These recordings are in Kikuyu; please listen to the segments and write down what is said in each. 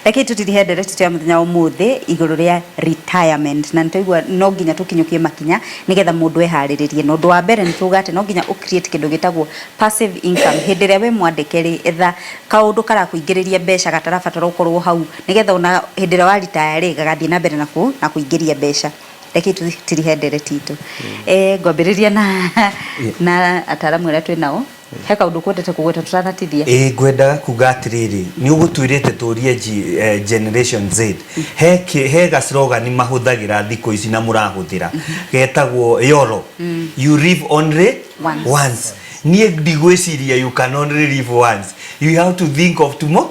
Reke tũtirihe ndereti ya mũthenya wa ũmũthĩ igũrũ rĩa retirement, na nĩtwaigua no nginya tũkinyũkie makinya nĩgetha mũndũ eharĩrĩrie. Na ũndũ wa mbere nĩ tuga atĩ no nginya ũ create kĩndũ gĩtagwo passive income. Hĩndĩ ĩrĩa wĩ mwandĩke rĩ, etha kaũndũ karakũingĩrĩria mbeca gatarabatara ũkorwo hau, nĩgetha ona hĩndĩ ĩrĩa wa retire rĩ, gagathiĩ na mbere na kũingĩria mbeca. Reke tũtirihe ndereti itũ. Ngwambĩrĩria na ataramu arĩa twĩ nao. He kaũndũ kwendete kũgweta tũtanatithia? Ĩĩ, ngwendaga kuga atĩrĩrĩ, nĩ ũgũtwĩrĩte tũrie Generation Z, he ga slogan mahũthagĩra thikũ ici na mũrahũthĩra getagwo YOLO, you live only once. Once. Niĩ ndigwĩciria you can only live once, you have to think of tomorrow.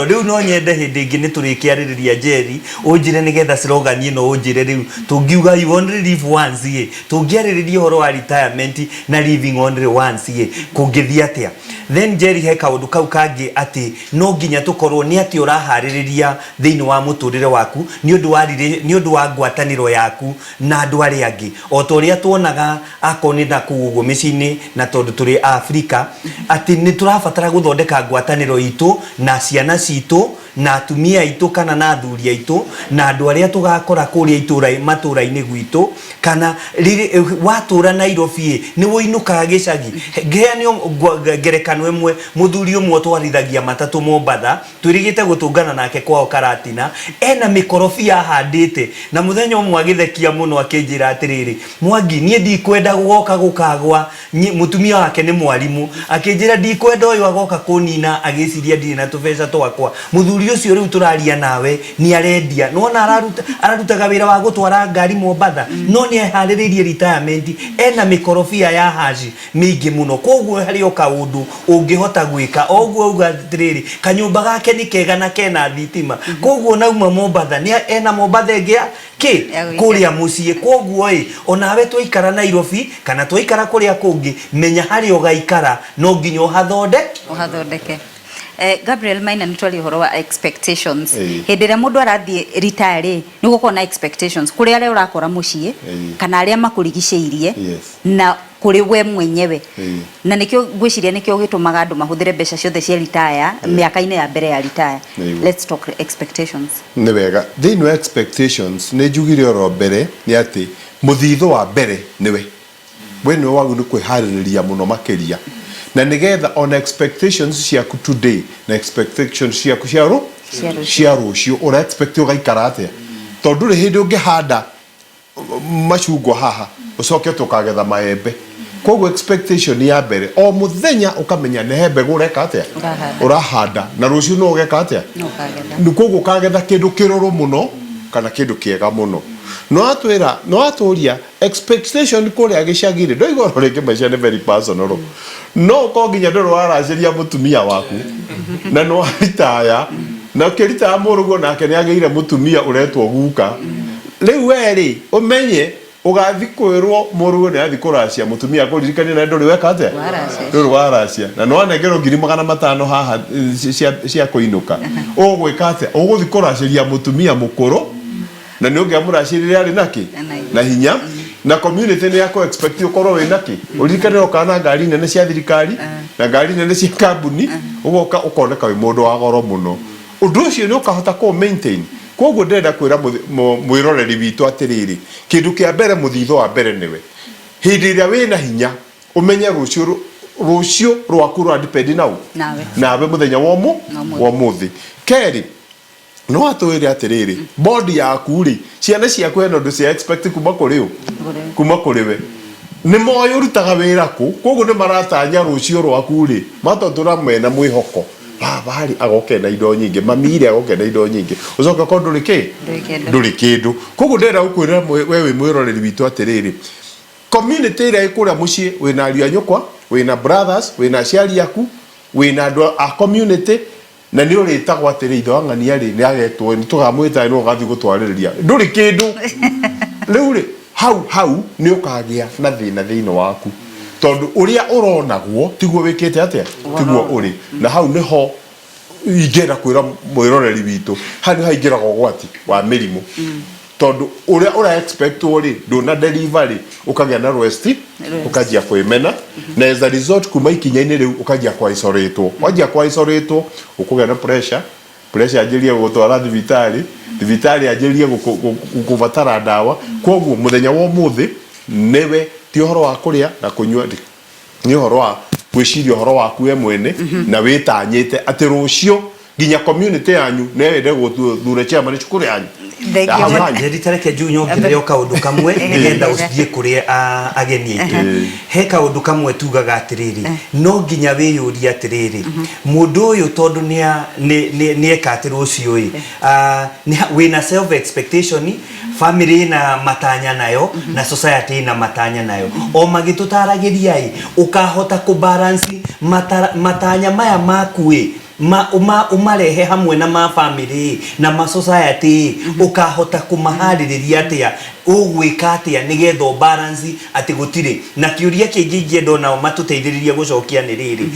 Rĩu no nyende hĩndĩ ĩngĩ nĩ tũrĩkĩarĩrĩria, Jerry, ũnjĩre nĩgetha slogan ĩno ũnjĩre rĩu tũngiuga you only live once ĩ, tũngĩarĩrĩria ũhoro wa retirement na living only once ĩ, kũngĩthiĩ atĩa? Then Jerry, he kaũndũ kau kangĩ atĩ no nginya tũkorwo nĩ atĩ ũraharĩrĩria thĩinĩ wa mũtũrĩre waku nĩ ũndũ wa ngwatanĩro yaku na andũ arĩa angĩ, o ta ũrĩa tuonaga akorwo nĩ na kũu ũguo mĩciĩ-inĩ, na tondũ tũrĩ Afrika atĩ nĩ tũrabatara gũthondeka ngwatanĩro itũ na ciana citũ na atumia aitũ kana na athuri aitũ na andũ arĩa tũgakora kũrĩa itũra matũra-inĩ gwitũ. Kana rĩrĩ watũra Nairobi ĩ, nĩ wũinũkaga gĩcagi. Ngeane ngerekano ĩmwe, mũthuri ũmwe ũtwarithagia matatũ Mombatha, twĩrĩgĩte gũtũngana nake kwao Karatina, ena mĩkorobia ahandĩte, na mũthenya ũmwe agĩthekia mũno akĩnjĩra atĩrĩrĩ, "Mwangi, niĩ ndikwenda gũgoka gũkagwa." Mũtumia wake nĩ mwarimũ. Akĩnjĩra, "Ndikwenda ũyũ agoka kũnina agĩciria ndirĩ na tũbeca twakwa." Mũthuri ũcio rĩu tũraria nawe nĩ arendia nona ararutaga wĩra wa gũtwara ngari Mombatha, no nĩ eharĩrĩirie retirement, ena mĩkorobia ya haci mĩingĩ mũno. Koguo harĩ o kaũndũ ũngĩhota gwĩka o ũguo auga atĩrĩrĩ, kanyũmba gake nĩ kega na kena thitima, koguo nauma Mombatha nĩ ena Mombatha ĩngĩ ya kĩ Ya gũikara. Kũrĩa mũciĩ. Koguo ĩ, onawe twaikara Nairobi kana twaikara kũrĩa kũngĩ, menya harĩa ũgaikara no nginya ũhathonde ũhathondeke. Gabriel Maina, nĩ twaria ũhoro wa expectations. Ĩĩ. Hĩndĩ ĩrĩa mũndũ arathiĩ retire rĩ, nĩ gũkorwo na expectations kũrĩ arĩa ũrakora mũciĩ kana arĩa makũrigicĩirie na kũrĩ we mwenyewe. Na nĩkĩo ngwĩciria nĩkĩo gĩtũmaga andũ mahũthĩre mbeca ciothe cia retire mĩaka-inĩ ya mbere ya retire. Let's talk expectations. Nĩ wega. Thĩinĩ wa expectations, nĩ njugire oro mbere nĩ atĩ mũthithũ wa mbere nĩwe we, nĩwe wagĩrĩirwo nĩ kwĩharĩrĩria mũno makĩria, na nĩgetha ona expectations ciaku today na expectations ciaku cia rũciũ. Cia rũciũ, ũra expect ũgaikara atĩa, tondũ ndũrĩ hĩndĩ ũngĩhanda macungwa haha ũcoke tũkagetha maembe. Koguo expectation ya mbere, o mũthenya ũkamenya nĩ he mbegũ ũreka atĩa? Ũrahanda. Ũrahanda, na rũciũ no ũgeka atĩa? No ũkagetha. Nĩ koguo ũkagetha kĩndũ kĩrũrũ mũno kana kĩndũ kĩega mũno. No atwĩra, no atũria expectation kũrĩa gĩcagi-rĩ, ndoiga oro rĩngĩ maica nĩ very personal. No ũkorwo nginya ndũrĩ waracĩria mũtumia waku na nĩ waritaya, na ũkĩritaya mũrũguo nake nĩ agĩire mũtumia ũretwo guka. Rĩu we rĩ, ũmenye ũgathi kwĩrwo mũrũguo nĩ athi kũracia, mũtumia akũririkania na ndũrĩ weka atĩa? Waracia. Ndũrĩ waracia, na nĩ wanengerwo 500,000 haha cia kũinũka. Ũgwĩka atĩa? Ũgũthi kũracĩria mũtumia mũkũrũ, na nĩ ũngĩamũracĩrire arĩ nakĩ? Na hinya. Na hinya. Na community nĩ yakũ expect ũkorwo wĩ nakĩ. Ũririkane ũkaga na ngari nene cia thirikari na ngari nene cia kambuni, ũgoka ũkoneka wĩ mũndũ wa goro mũno. Ũndũ ũcio nĩ ũkahota kũ maintain. Koguo ndĩrenda kwĩra mwĩroreri witũ atĩrĩrĩ, kĩndũ kĩa mbere, mũthithũ wa mbere nĩwe. Hĩndĩ ĩrĩa wĩna hinya, ũmenye rũciũ rwaku rwa depend na ũ? Nawe. Nawe mũthenya wa Wa ũmũthĩ. Wa ũmũthĩ. Kerĩ, no atwĩre atĩrĩrĩ, body yaku rĩ, ciana ciaku hena ũndũ cia expect kuma kũrĩ ũ? Kũrĩ. Kuma kũrĩ we. Nĩ moĩ ũrutaga wĩra kũ, koguo nĩ maratanya rũciũ rwaku rĩ, matatũra mena mwĩhoko, baba rĩ agoke na indo nyingĩ, mami rĩ agoke na indo nyingĩ, ũcoke ũkorwo ndũrĩ kĩ? Ndũrĩ kĩndũ. Ndũrĩ kĩndũ. Koguo ndĩrenda gũkwĩra we wĩ mwĩroreri witũ atĩrĩrĩ, community ĩrĩa ĩ kũrĩa mũciĩ, wĩna ariũ a nyũkwa, wĩna brothers, wĩna aciari aku, wĩna andũ a community, na nĩ ũrĩtagwo atĩrĩ, ithe wa ng'ania rĩ nĩ agetwo, nĩ tũkamwĩta, nĩ ũgathiĩ gũtwarĩrĩria, ndũrĩ kĩndũ. Rĩu rĩ, hau hau nĩ ũkagĩa na thĩna thĩinĩ waku, tondũ ũrĩa ũronagwo tiguo wĩkĩte atĩa, tiguo ũrĩ. Na hau nĩho ingĩenda kwĩra mwĩroreri witũ, hau nĩho haingĩraga ũgwati wa mĩrimũ, tondũ ũrĩa ũra expectwo rĩ, ndũna deliver rĩ, ũkagĩa na rwesti, ũkanjia kwĩmena, na as a result kuma ikinya-inĩ rĩu ũkanjia kwa isolatwo. Wanjia kwa isolatwo, ũkũgĩa na pressure. Pressure yanjĩrĩrie gũgũtwara thibitarĩ, thibitarĩ yanjĩrĩrie gũkũbatara ndawa. Kwoguo mũthenya wa ũmũthĩ nĩwe, ti ũhoro wa kũrĩa na kũnyua, nĩ ũhoro wa gwĩciria ũhoro waku we mwene na wĩtanyĩte atĩ rũciũ nginya community yanyu no yende gũthure chairman cukuru yanyu. Thank you. Hau hanyu. Njeri ta reke nju nyongerere o kaũndũ kamwe nĩgetha ũthiĩ kũrĩ ageni aitũ. He kaũndũ kamwe tugaga atĩrĩrĩ, no nginya wĩyũrie atĩrĩrĩ, mũndũ ũyũ tondũ nĩeka atĩ rũciũ ĩ, wĩna self expectation, family ĩna matanya nayo na society ĩna matanya nayo. O magĩtũtaragĩria ĩ, ũkahota kũ balance matanya maya maku ĩ, ũmarehe hamwe na ma family na ma society, ũkahota kũmaharĩrĩria atĩa, ũgwĩka atĩa nĩgetha ũ balance atĩ gũtirĩ na kĩũria kĩngĩ ingĩenda onao matũteithĩrĩrie gũcokia nĩ rĩrĩ,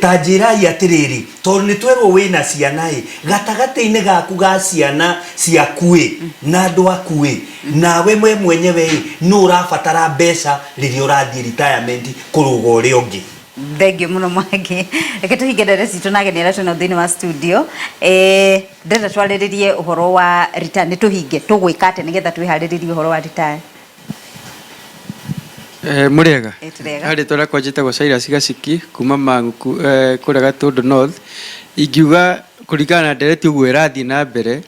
ta njĩrai atĩrĩrĩ, tondũ nĩ twerwo wĩna ciana ĩ, gatagatĩ-inĩ gaku ga ciana ciaku ĩ na andũ aku ĩ, nawe we mwenyewe ĩ, nũ ũrabatara mbeca rĩrĩa ũrathiĩ retirement kũrũga ũrĩa ũngĩ? Thengiũ mũno Mwangi. Reke tũhinge ndere citũ na ageni arĩa twĩnao thĩinĩ wa studio. Ndĩrenda twarĩrĩrie ũhoro wa retire. Nĩ tũhinge, tũgwĩka atĩa nĩgetha twĩharĩrĩrie ũhoro wa retire? Mũrĩega? Ĩ, tũrĩega. Ha rĩtwa rĩakwa njĩtagwo Cyrus Gaciki kuma Mang'uku, kũrĩa Gatũndũ North. Ingiuga kũringana na ndereti ũguo ĩrathiĩ na mbere,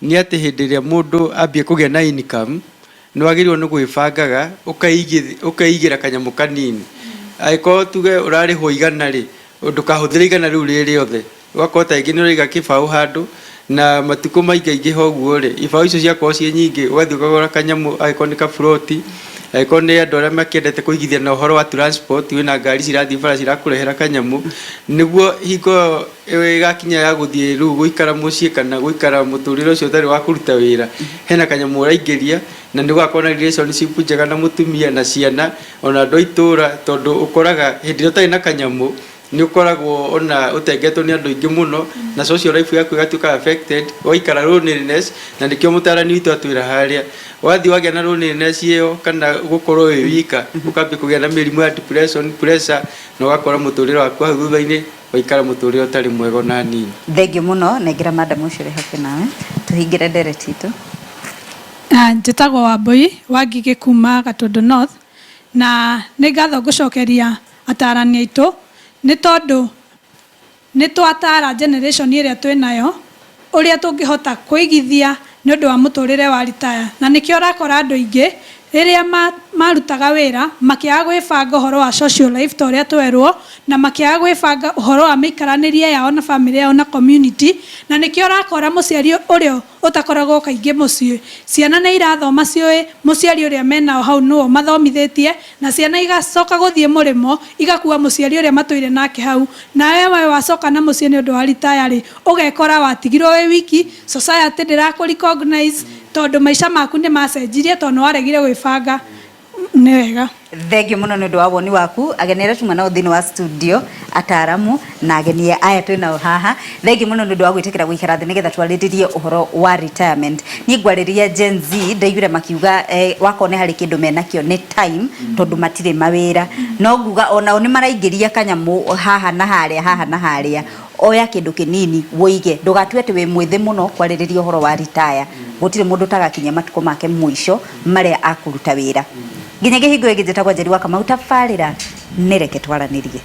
nĩ atĩ hĩndĩ ĩrĩa mũndũ ambia kũgĩa na income, nĩ wagĩrĩirwo nĩ gwĩbangaga ũkeigĩra kanyamũ kanini. Angĩkorwo tuge ũrarĩhwo 100 rĩ, ndũkahũthĩre 100 rĩu rĩ rĩothe. Ũgakorwo ta rĩngĩ nĩ ũraiga kĩbaũ handũ, na matukũ maingaingĩha ũguo rĩ, ibaũ icio ciakorwo ciĩ nyingĩ, ũgathiĩ ũkagũra kanyamũ angĩkorwo nĩ kaburoti, angĩkorwo nĩ andũ arĩa makĩendete kũigithia na ũhoro wa transport, wĩna ngari cirathiĩ bara cirakũrehera kanyamũ, nĩguo hingo ĩyo ĩgakinya ya gũthiĩ rĩu gũikara mũciĩ kana gũikara mũtũrĩre ũcio ũtarĩ wa kũruta wĩra, hena kanyamũ ũraingĩria, na nĩ ũgakorwo na relationship njega na mũtumia na ciana, ona andũ a itũra, tondũ ũkoraga hĩndĩ ĩrĩa ũtarĩ na kanyamũ, nĩ ũkoragwo ona ũtengetwo nĩ andũ aingĩ mũno, na social life yaku ĩgatuĩka affected, ũgaikara loneliness, na nĩkĩo mũtarani witũ atwĩra harĩa, wathiĩ wagĩa na loneliness ĩyo kana gũkorwo wĩ wika, ũkambia kũgĩa na mĩrimũ ya depression, pressure, na ũgakora mũtũrĩre waku hau thutha-inĩ waikara mũtũrĩre ũtarĩ mwega ona hanini. Thengiũ mũno, nengera madam ũcio ũrĩ hakuhĩ nawe tũhingĩre ndereti itũ. Njĩtagwo Wambũi wa Ngigĩ kuma Gatũndũ North, na nĩ ngatho ngũcokeria atarani aitũ nĩ tondũ nĩ twatara generation ĩrĩa twĩ nayo ũrĩa tũngĩhota kũigithia nĩ ũndũ wa mũtũrĩre wa retire. Na nĩkĩo ũrakora andũ aingĩ rĩrĩa marutaga wĩra makĩaga gwĩbanga ũhoro wa social life ta ũrĩa twerwo, na makĩaga gwĩbanga ũhoro wa mĩikaranĩrie yao na famĩlĩ yao na community. Na nĩkĩo ũrakora mũciari ũrĩa ũtakoragwo kaingĩ mũciĩ, ciana nĩ irathoma ciũĩ mũciari ũrĩa menao hau nĩwe ũmathomithĩtie, na ciana igacoka gũthiĩ mũrĩmo igakua mũciari ũrĩa matũire nake hau. Nawe we wacoka na mũciĩ nĩ ũndũ wa retire rĩ, ũgekora watigirwo wĩ wiki, society ndĩrakũ recognize tondũ maica maku nĩ macenjirie tondũ nĩ waregire gwĩbanga. Nĩ wega. Thengiũ mũno nĩ ũndũ wa woni waku. Ageni arĩa tuma nao thĩinĩ wa studio, ataramu na ageni aya twĩ nao haha, thengiũ mũno nĩ ũndũ wa gwĩtĩkĩra gũikara thĩ nĩgetha twarĩrĩrie ũhoro wa retirement. Niĩ ngwarĩria Gen Z, ndaiguire makiuga wakorwo nĩ harĩ kĩndũ menakĩo nĩ time, tondũ matirĩ mawĩra. No nguga onao nĩ maraingĩria kanyamũ haha na harĩa, haha na harĩa. Oya kĩndũ kĩnini wũige, ndũgatue atĩ wĩ mwĩthĩ mũno kwarĩrĩria ũhoro wa retire. Gũtirĩ mũndũ ũtagakinyia matukũ make mũico marĩa akũruta wĩra. Nginyagia hingo ĩngĩ, njĩtagwo Njeri wa Kamau, tabarĩra nĩ Reke Twaranĩrie.